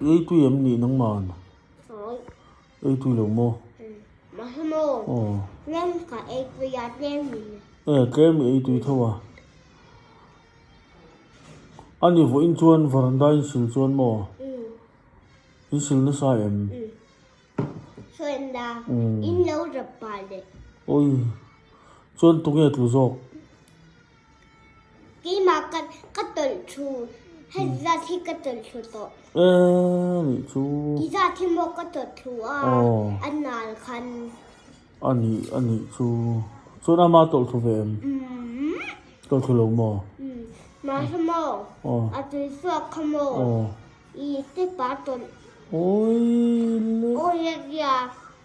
I ei tui em nih nangman? Ei tui lo maw? Mahse maw? Tlem ka ei tui a tlem in. E tlem i ei tui tho a. A ni vawiin chuan varanda in sil chuan maw? In sil nasa em? Chuan in lo rap pah leh. Oi chuan tunge tlu zawk? Keimah ka ka tawlh thu hei zat hi ka tawlh thu tawh. E nih chu. Ti zat hi maw ka tawlh thu a a nal khan. A nih a nih chu. Chuan ama tawlh thu ve em? Tawlh thu lo maw? Mahse maw a tui chhuak kha maw i step ah tawlh. Oi le. Oi a tia.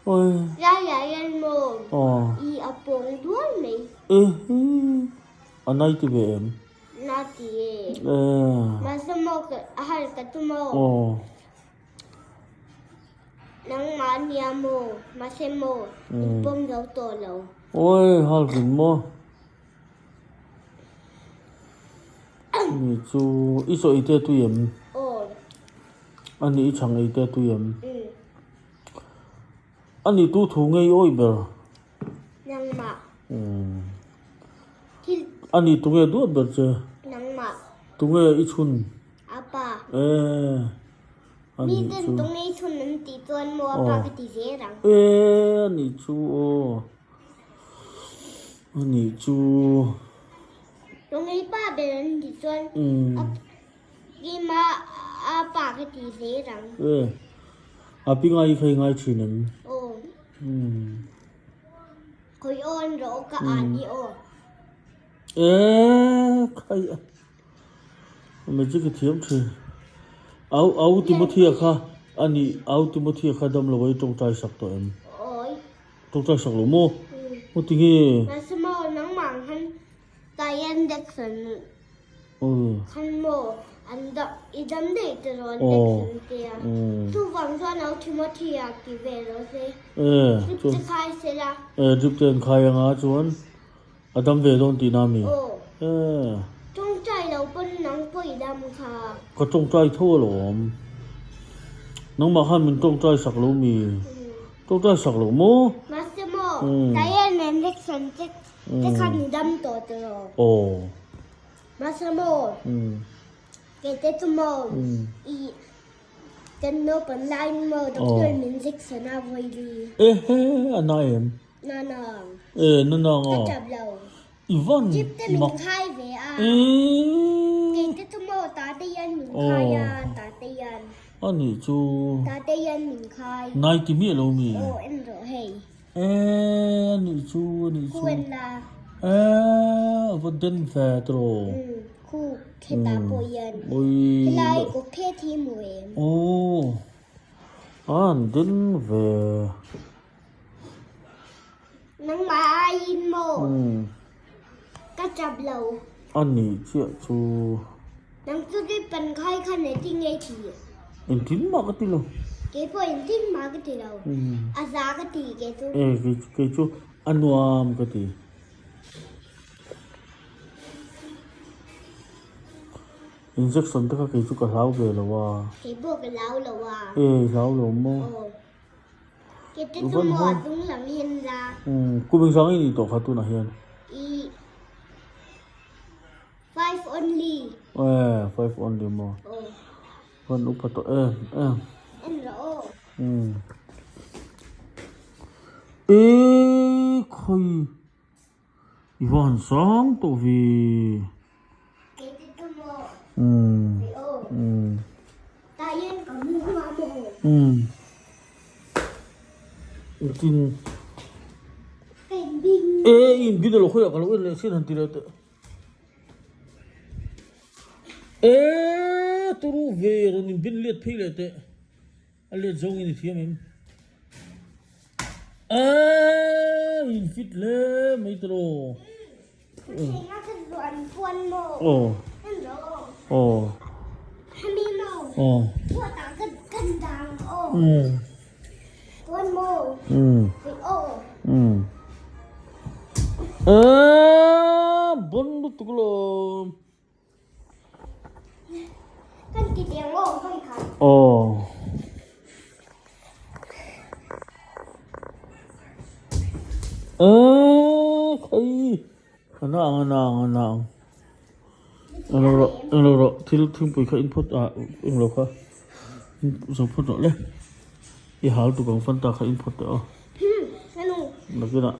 Oi. Laiah hian maw i a pawng dual mai. Ehe a nai ti ve em? Na ti e. Mahse maw ka a hal ka tu maw? Nangmah nia maw? Mahse maw in pawm zo tawh lo. Oi hal rin maw? Ni chu i chaw ei te tui em? A ni i chhang ei te tui em? A ni tu thu ngei awih ber? Nangmah. A ni tunge duat ber che? Nangmah. Tunge i chhun? Apa. Eh. A ni Mi ten chu. tunge i chhun an tih chuan maw apa ka ti zel ang. Eh a ni chu aw. A ni chu. Tunge i pa ber an tih chuan keimah apa ka ti zel ang. Eh. A pi ngai kha i ngai thin em? Aw. Khawi aw an rawh ka an hi aw. Eee khai a. Magic a thiam thin. Au au Timothya kha ani au Timothya kha dam lo ai tawngtai sak tawh em? Oi. Tawngtai sak lo maw? Maw tinge? Mahse maw nangmah ang khan Diane Jackson khan maw an dam i dam daih te rawh an Jackson te a. Chuvang chuan au Timothy a ti ve lo se. Drip te khai se la. Drip te an khai anga chuan a dam ve dawn tihna a mi? Tawngtai lo pawn nang pawh i dam kha. Ka tawngtai tho alawm. Nangmah khan min tawngtai sak lo mi? Tawngtai sak lo maw? Mahse maw Diane and Jackson te Te khan i dam tawh tiraw? Aw. Mahse maw? Kei te chu maw i kan naupan laiin maw doctor min injection a vawi li. Ehe a na em? Na na. E na na nga. Ka tap lo. I van Jeep te min khai ve a. Kei te chu maw ta te hian min khai a ta te hian. A nih chu. Ta te hian min khai. Nai ti miah lo mi? Aw en rawh hei. Eee a nih chu a nih chu. Khuan la. Eee a va den ve tiraw. Umm khu kheta pawh hian. Oi. Helai kaw phet hi mu em. Aw a han den ve. Nangmah aiin maw. Ka chap lo. A nih chiah chu. Nang chu ri pan khai khan engtin nge i ti? Engtin mah ka ti lo. Kei pawh engtin mah ka ti lo. A za ka ti kei chu. E kei chu a nuam ka ti. Injection te kha kei chu ka hlau ve lo a. Kei pawh ka hlau lo a. E hlau lo maw? Aw. Kei te chu maw a dung lam hian la. Kum engzang i nih tawh kha tunah hian? I. Five only. Eh, five only maw? Aw. Van upa tawh em em. En rawh aw. Um. Eh, khawi. I va han sang tawh ve. Kei te chu maw? Um. Kei aw. Um. Tah hian ka mu hma maw? Um. Engtin? Ka inbin. Eh, i inbin alo khawiah ka lo en leh sin han ti leh teh. Eee turu ve rawn in bin let phei leh teh a let zawng in i thiam em eee in fit hle mai tiraw aw aw aw umm umm umm. Eee bon lutuk lo. Kan ti deng aw hman khat. Aw. Aaa khai a na ang a na ang a na ang englo rawh englo rawh thil thingpui kha in phawt ah englo kha in zo phawt rawh le i hal tuk ang fanta kha in phawt teh aw nakinah.